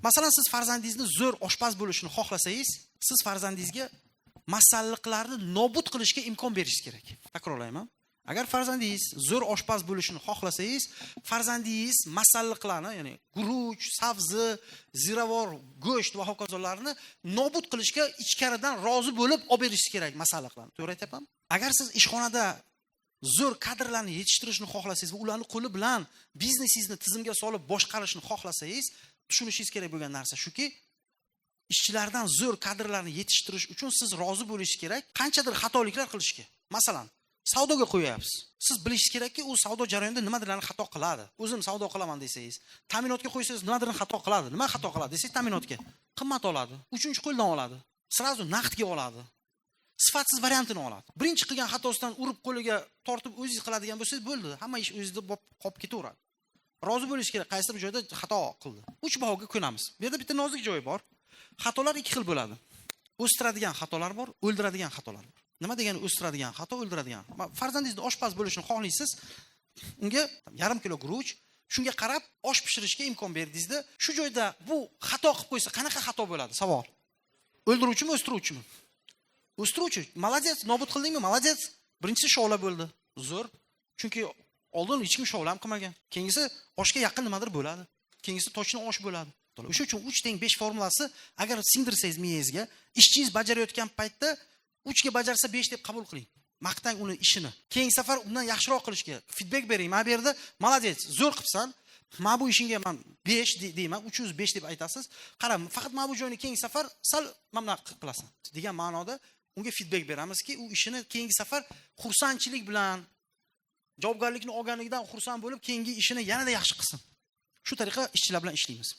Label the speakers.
Speaker 1: Masalan, siz farzandingizni zo'r oshpaz bo'lishini xohlasangiz, siz farzandingizga masalliqlarni nobud qilishga imkon berishingiz kerak. Takrorlayman. Agar farzandingiz zo'r oshpaz bo'lishini xohlasangiz, farzandingiz masalliqlarni, ya'ni guruch, sabzi, ziravor, go'sht va hokazolarni nobud qilishga ichkaridan rozi bo'lib olib berishingiz kerak masalliqlarni. To'g'ri aytyapmanmi? Agar siz ishxonada zo'r kadrlarni yetishtirishni xohlasangiz va ularni qo'li bilan biznesingizni tizimga solib boshqarishni xohlasangiz, tushunishingiz kerak bo'lgan narsa shuki, ishchilardan zo'r kadrlarni yetishtirish uchun siz rozi bo'lishingiz kerak qanchadir xatoliklar qilishga. Masalan, savdoga qo'yapsiz. Siz bilishingiz kerakki, u savdo jarayonida nimadirlarni xato qiladi. O'zim savdo qilaman desangiz, ta'minotga qo'ysangiz nimadirni xato qiladi. Nima xato qiladi desangiz, ta'minotga qimmat oladi, uchinchi qo'ldan oladi, sразу naqdga oladi. Sifatsiz variantini oladi. Birinchi qilgan xatosidan urib qo'liga tortib o'zingiz qiladigan bo'lsangiz bo'ldi. Hamma ish o'zida bo'lib qolib ketaveradi. Rozi bo'lish kerak, qaysidir joyda xato qildi. 3 bahoga ko'namiz. Bu yerda bitta nozik joyi bor. Xatolar ikki xil bo'ladi. O'stiradigan xatolar bor, o'ldiradigan xatolar bor. Nima degani o'stiradigan xato, o'ldiradigan? Farzandingizni oshpaz bo'lishini xohlaysiz, unga yarim kilo guruch, shunga qarab osh pishirishga imkon berdingizda, shu joyda bu xato qilib qo'ysa, qanaqa xato bo'ladi? Savol. O'ldiruvchimi, o'stiruvchimi? O'stiruvchi. Молодец, nobud qildingmi? Молодец. Birinchisi shovla bo'ldi. Zo'r. Chunki oldin hech kim shovla ham qilmagan. Keyingisi oshga yaqin nimadir bo'ladi. Keyingisi tochni osh bo'ladi. O'sha uchun 3 teng 5 formulasi agar singdirsangiz miyangizga, ishchingiz bajarayotgan paytda 3 ga bajarsa 5 deb qabul qiling. Maqtang uni ishini. Keyingi safar undan yaxshiroq qilishga feedback bering. Mana bu yerda молодец, zo'r qilibsan. Mana bu ishingga men 5 deyman, 305 deb aytasiz. Qara, faqat mana bu joyni keyingi safar sal mana bunaqa qilasan degan ma'noda unga feedback beramizki, u ishini keyingi safar xursandchilik bilan, javobgarlikni olganligidan xursand bo'lib, keyingi ishini yanada yaxshi qilsin. Shu tariqa ishchilar bilan ishlaymiz.